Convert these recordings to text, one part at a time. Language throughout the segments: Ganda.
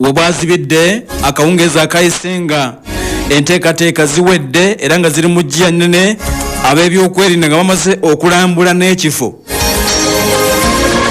We bwazibidde akawungeezi akayise nga enteekateeka ziwedde era nga ziri mu ggiya nnene, ab'ebyokwerinda nga bamaze okulambula n'ekifo,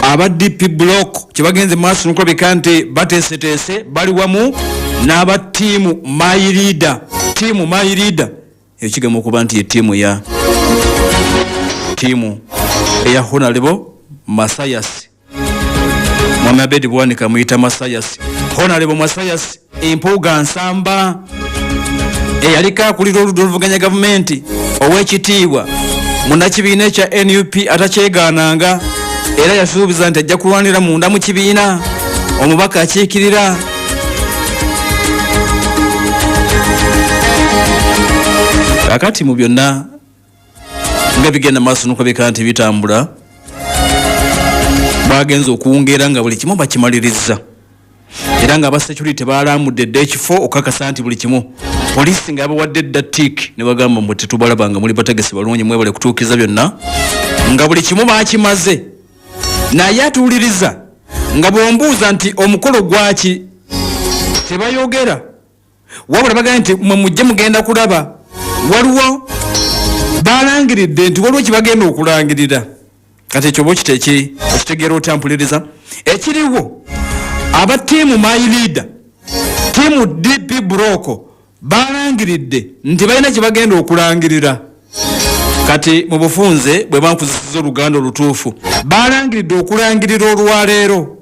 aba DP Block kyebagenze maaso nokulabika nti bateeseteese, bali wamu n'aba ttiimu My Leader. Ttiimu My Leader eyo kigamba okuba nti ye ttiimu ya ttiimu eya Honorable Masayas. Mwami Abedi Bwanika muyita Masayas, Honorable Masayas Empuuga Nsamba, eyaliko akulira oludda oluvuganya gavumenti, ow'ekitiibwa munnakibiina ekya NUP atakyegaananga, era yasuubiza nti ajja kulwanira munda mu kibiina, omubaka akiikirira kakati. Mu byonna nga bigenda maaso nokulabika nti bitambula, bagenze okuwungeera nga buli kimu bakimaliriza, era nga aba security balambudde dda ekifo okukakasa nti buli kimu, poliisi nga yabawadde dda tick ne bagamba mbu tetubalaba nga muli bategesi balungi, mwebale kutuukiriza byonna, nga buli kimu bakimaze. Naye atuwuliriza nga bwombuuza nti omukolo gwaki, tebayogera, wabula bagambye nti mwe mujje mugenda kulaba. Waliwo balangiridde nti waliwo kyebagenda okulangirira. Kati ekyo oba okiteki okitegeera otya? Mpuliriza ekiriwo, aba tiimu My Leader, tiimu DP Block, balangiridde nti balina kyebagenda okulangirira. Kati mu bufunze bwe bankuzisiza oluganda olutuufu, balangiridde okulangirira olwaleero.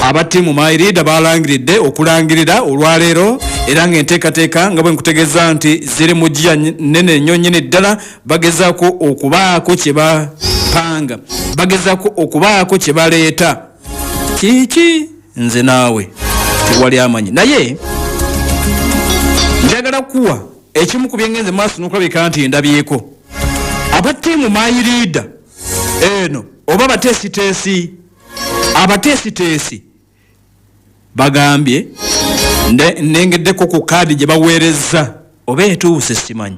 Aba tiimu My Leader balangiridde okulangirira olwaleero, era ng'enteekateeka nga bwe nkutegeeza nti ziri mu ggiya nnene nnyo nnyini ddala. Bagezaako okubaako kye bapanga, bagezaako okubaako kye baleeta. Kiki? Nze naawe tewali amanyi, naye njagala kuwa ekimu ku byengenze maaso n'okulabika nti ndabyeko. Aba tiimu My Leader eno oba abateesiteesi, abateesiteesi bagambye, nengeddeko ku kaadi gye baweerezza oba etuuse simanyi,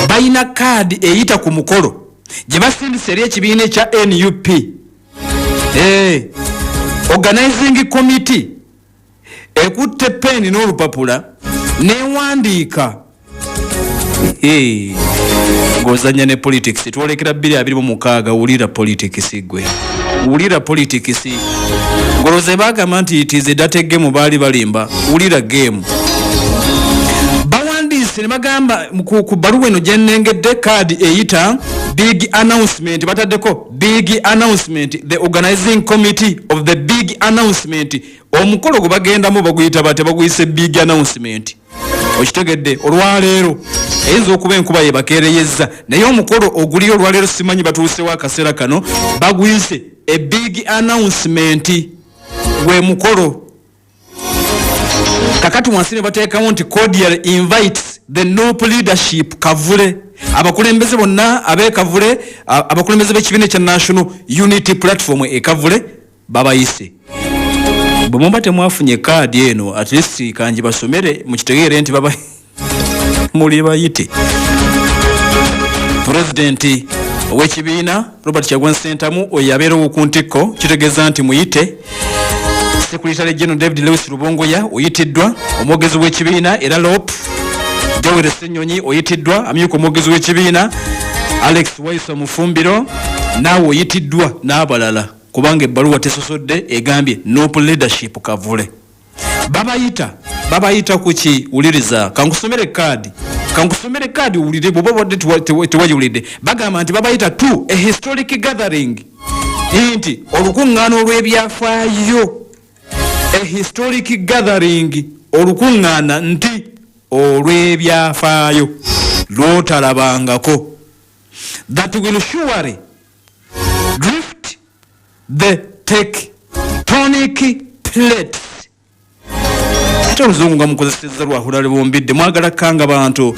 balina kaadi eyita ku mukolo gye basindisa eri ekibiina ekya NUP. Organizing committee ekutte peeni n'olupapula newandiika. Ng'ozanya ne politics, twolekera 2026. Wulira politics gwe, wulira politics. Ngolooza bagamba nti it is a dirty game, baali balimba. Wulira game. Bawandiise ne bagamba ku baluwa eno gyenengedde, kaadi eyita big announcement, bataddeko big announcement, the organizing committee of the big announcement. Omukolo gwe bagendamu baguyita bate? Baguyise big announcement. Okitegedde? Olwaleero eyinza okuba enkuba yebakeereyezza, naye omukolo oguliyo olwaleero simanyi batuusewo akaseera kano, baguyise a big announcement, gwe mukolo. Kakati wansi ne bateekawo nti cordial invites the NUP leadership Kavule, abakulembeze bonna ab'e Kavule, abakulembeze b'ekibiina ekya National Unity Platform e Kavule babayise. Bwe muba temwafunye kaadi eno, at least kanji basomere mukitegeere nti baba muli bayite. Pulezidenti ow'ekibiina Robert Kyagulanyi Ssentamu, oyo abeerawo ku ntikko, kitegeeza nti muyite. Secretary General David Lewis Rubongoya oyitiddwa, omwogezi w'ekibiina era LOP Joel Ssenyonyi oyitiddwa, amyuka omwogezi w'ekibiina Alex Waiso Mufumbiro naawe oyitiddwa, n'abalala, kubanga ebbaluwa tesosodde, egambye NUP leadership Kavule. Babayita, babayita kuki? Wuliriza, kankusomere kaadi, kankusomere kaadi owulire bwoba obadde tewagiwulidde. Bagamba nti babayita to a historic gathering, nti olukuŋŋaana olw'ebyafaayo, a historic gathering, olukuŋŋaana nti olw'ebyafaayo lwotalabangako, that will surely drift the tectonic plates. Ate oluzungu nga mukozesezza lwahula lubumbidde, mwagala kanga bantu.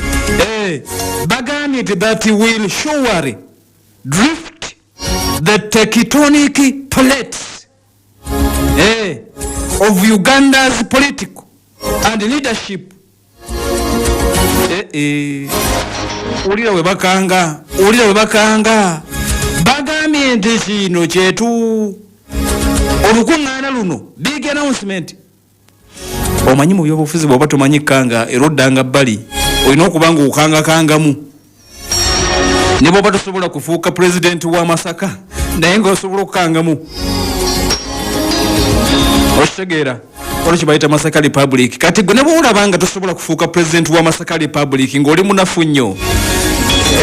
Bagambye nti that will surely drift the tectonic plates of Uganda's political and leadership. Wulira we bakanga, wulira we bakanga. Bagambye nti kino kyetu olukuŋŋaana. Olwaleero luno big announcement. Omanyi mu byobufuzi bwoba tomanyi kanga era oddanga bbali, olina okuba nga okangakangamu. Ne bwoba tosobola kufuuka pulezidenti wa Masaka, naye nga osobola okukangamu, okitegeera? Olwo kibayita Masaka Republic. Kati gwe ne bwolaba nga tosobola kufuuka pulezidenti wa Masaka Republic, ng'oli munafu nnyo,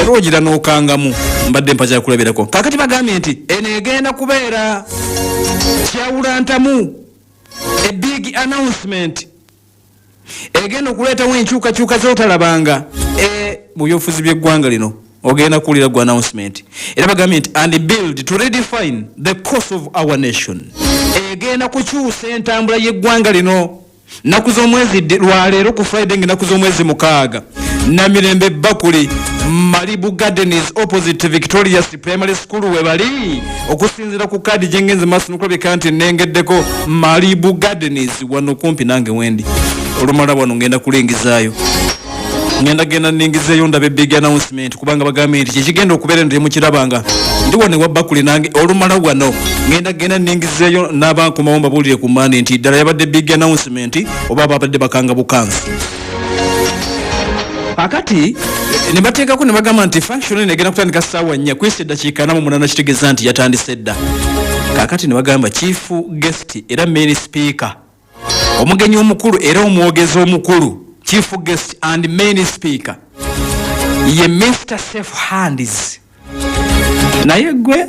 era ogira n'okangamu. Mbadde mpa kyakulabirako. Kakati bagambye nti eno egenda kubeera kyawulantamu, a big announcement egenda okuleetawo enkyukakyuka zotalabanga mu byobufuzi by'eggwanga lino. Ogenda kuwulira gwe announcement. Era bagambye nti "and build to redefine the course of our nation", egenda kukyusa entambula y'eggwanga lino. Nnaku z'omwezi lwaleero ku Friday, nga ennaku z'omwezi 6, Namirembe, Bakuli, Malibu Gardens, opposite Victorious Primary School we bali. Okusinziira ku kaadi gyengenze maaso nokulabika nti nengeddeko Malibu Gardens wano kumpi nange wendi. Olumala wano ngenda kulingizaayo, ngenda genda ningizeeyo ndabe big announcement, kubanga bagambye nti kyekigenda okubeera nti temukirabanga. Ndi wano ewa Bakuli nange, olumala wano ngenda genda ningizeeyo n'abankomawo mbabuulire ku maani nti ddala yabadde big announcement oba babadde bakanga bukansi. Kakati ne bateekako ne bagamba nti function eno egenda kutandika ssaawa 4 kwisa eddakiika 48, kitegeeza nti yatandise dda. Kakati ne bagamba chief guest era main speaker, omugenyi omukulu era omwogezi omukulu, chief guest and main speaker ye Mr Safe Hands. Naye gwe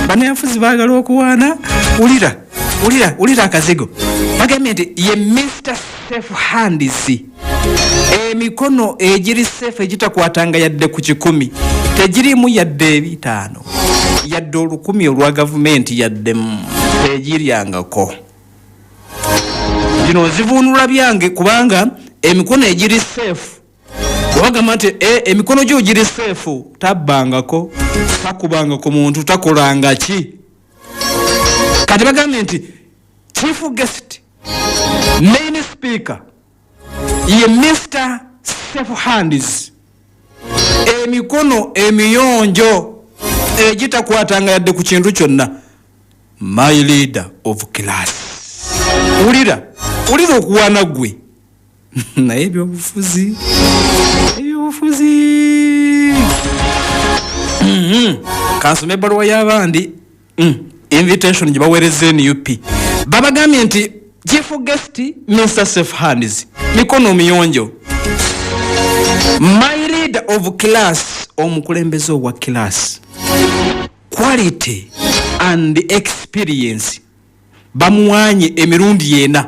bannabyabufuzi baagala okuwaana. Wulira, wulira, wulira akazigo. Bagambye nti ye Mr Safe Hands, emikono egiri safe, egitakwatanga yadde ku 100, tegirimu yadde 5, yadde 1000 olwa gavumenti, yadde tegiryangako. Bino nzivuunula byange, kubanga emikono egiri safe, webagamba nti emikono gyo giri safe, tabbangako, takubanga ku muntu, takolanga ki. Kati bagambye nti chief guest, main speaker ye Mr Safe Hands, emikono emiyonjo egitakwatanga yadde ku kintu kyonna, my leader of class. Wulira, wulira okuwaana gwe. Naye ebyobufuzi, ebyobufuzi. Kansome ebbaluwa y'abandi. Invitation gye baweereza NUP, babagambye nti chief guest Mr Safe Hands, mikono miyonjo, my leader of class, omukulembeze owa class, quality and experience. Bamuwanye emirundi yena: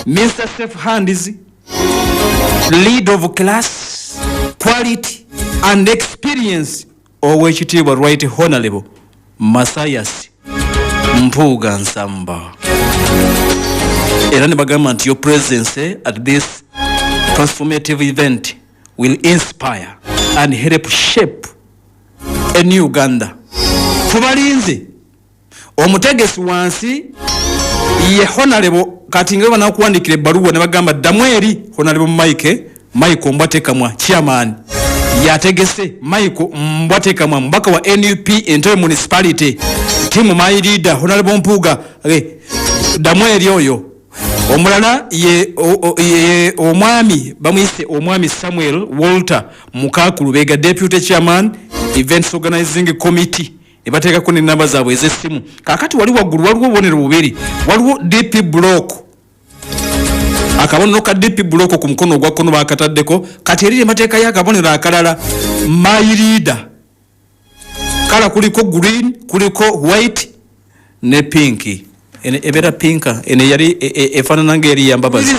Mr Safe Hands, lead of class, quality and experience, owekitiibwa Right Honorable Mathias Mpuuga Nsamba. Era ne bagamba nti your presence at this transformative event will inspire and help shape a new Uganda. Tubalinze. Omutegesi wansi ye Honorable, kati nga banakuwandikira ebbaluwa ne bagamba ddamu eri Honorable Mike, Michael Mbwatekamwa, chairman yategese. Michael Mbwatekamwa, mubaka wa NUP Entebbe Municipality, team my leader Honorable Mpuuga, ddamu eri oyo. Omulala ye, ye omwami bamuyise omwami Samuel Walter Mukaku Lubega, deputy chairman, events organizing committee. Ne bateekako nenamba zaabwe ez'essimu. Kakati wali waggulu waliwo obubonero bubiri. Waliwo DP Block, akabonero ka DP Block ku mukono ogwa kkono bakataddeko. Kati eri emateekayo akabonero akalala, my leader kala, kuliko green, kuliko white ne pink. Ene ebeera pink, ene yali efaanana ngaeri yambabazi.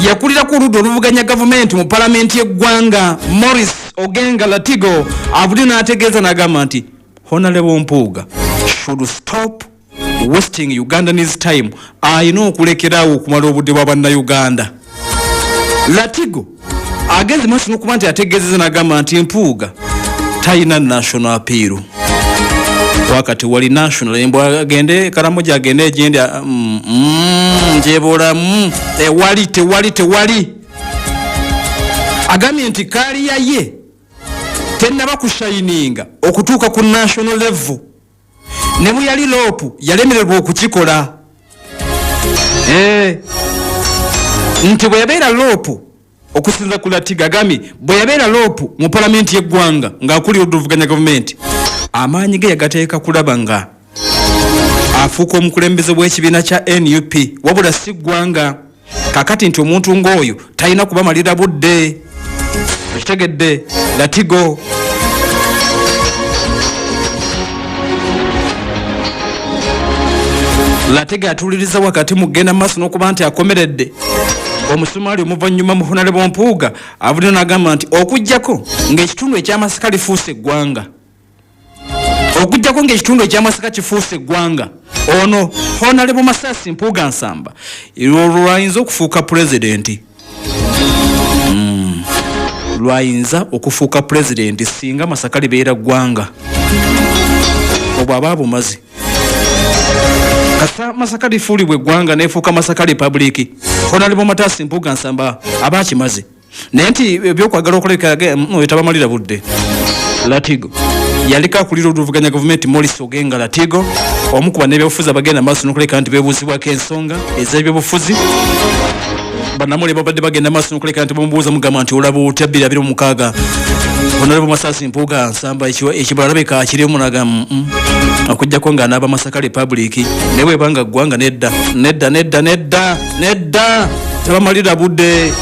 Yakulirako oludda oluvuganya gavumenti mu palamenti y'eggwanga, Morris Ogenga Latigo, avudde n'ategeeza n'agamba nti Honorable Mpuuga should stop wasting Ugandans time, ayina okulekeraawo okumala obudde bwa bannayuganda. Latigo agenze maaso n'okuba nti ategeezeza n'agamba nti Mpuuga talina national appeal. Wakati wali national embwa agende Karamoja, agende egindi njebolamu, tewali, tewali, tewali. Agambye nti career ye tenaba kushininga okutuuka ku national level. Ne bwe yali loopu yalemererwa okukikola. Eh, nti bwe yabeera loopu okusinza ku Latigo agambye bwe yabeera loopu mu palamenti y'eggwanga ng'akulira oluvuganya gavumenti, amaanyi ge yagateeka kulaba nga afuuka omukulembeze w'ekibiina kya NUP wabula si ggwanga. Kakati nti omuntu ng'oyo talina kubamalira budde. Okitegedde Latigo? Latigo atuuliriza wakati mu kugenda maaso n'okuba nti akomeredde omusumaali omuvannyuma mu Honalebo Mpuuga, avuddeyo n'agamba nti okuggyako ng'ekitundu eky'Amasaka lifuuse eggwanga, okuggyako ng'ekitundu eky'Amasaka kifuuse eggwanga, ono Honalebo Masasi Mpuuga Nsamba olwo lwayinza okufuuka pulezidenti. Lwayinza okufuuka pulezidenti singa Masaka libeera ggwanga, obwo aba abumaze. Kasita Masaka lifuulibwa eggwanga nefuuka Masaka Republic, Honalebo Matasi Mpuuga Nsamba aba akimaze. Naye nti ebyokwagala okulabika tabamalira budde. Latigo yaliko akulira oluvuganya gavumenti Morris Ogenga Latigo, omu ku bannabyabufuzi abagenda maaso n'okulabika nti beebuuzibwako ensonga ez'ebyobufuzi. Bannamawulire babadde bagenda maaso n'okulabika nti bamubuuza, mugamba nti olaba otya 2026, Honorable Masasi Mpuuga Nsamba ekibala alabika kirimu, naga okuggyako ng'anaaba Masaka Republic, naye bwebanga ggwanga nedda, nedda, nedda, nedda, nedda, tebamalira budde.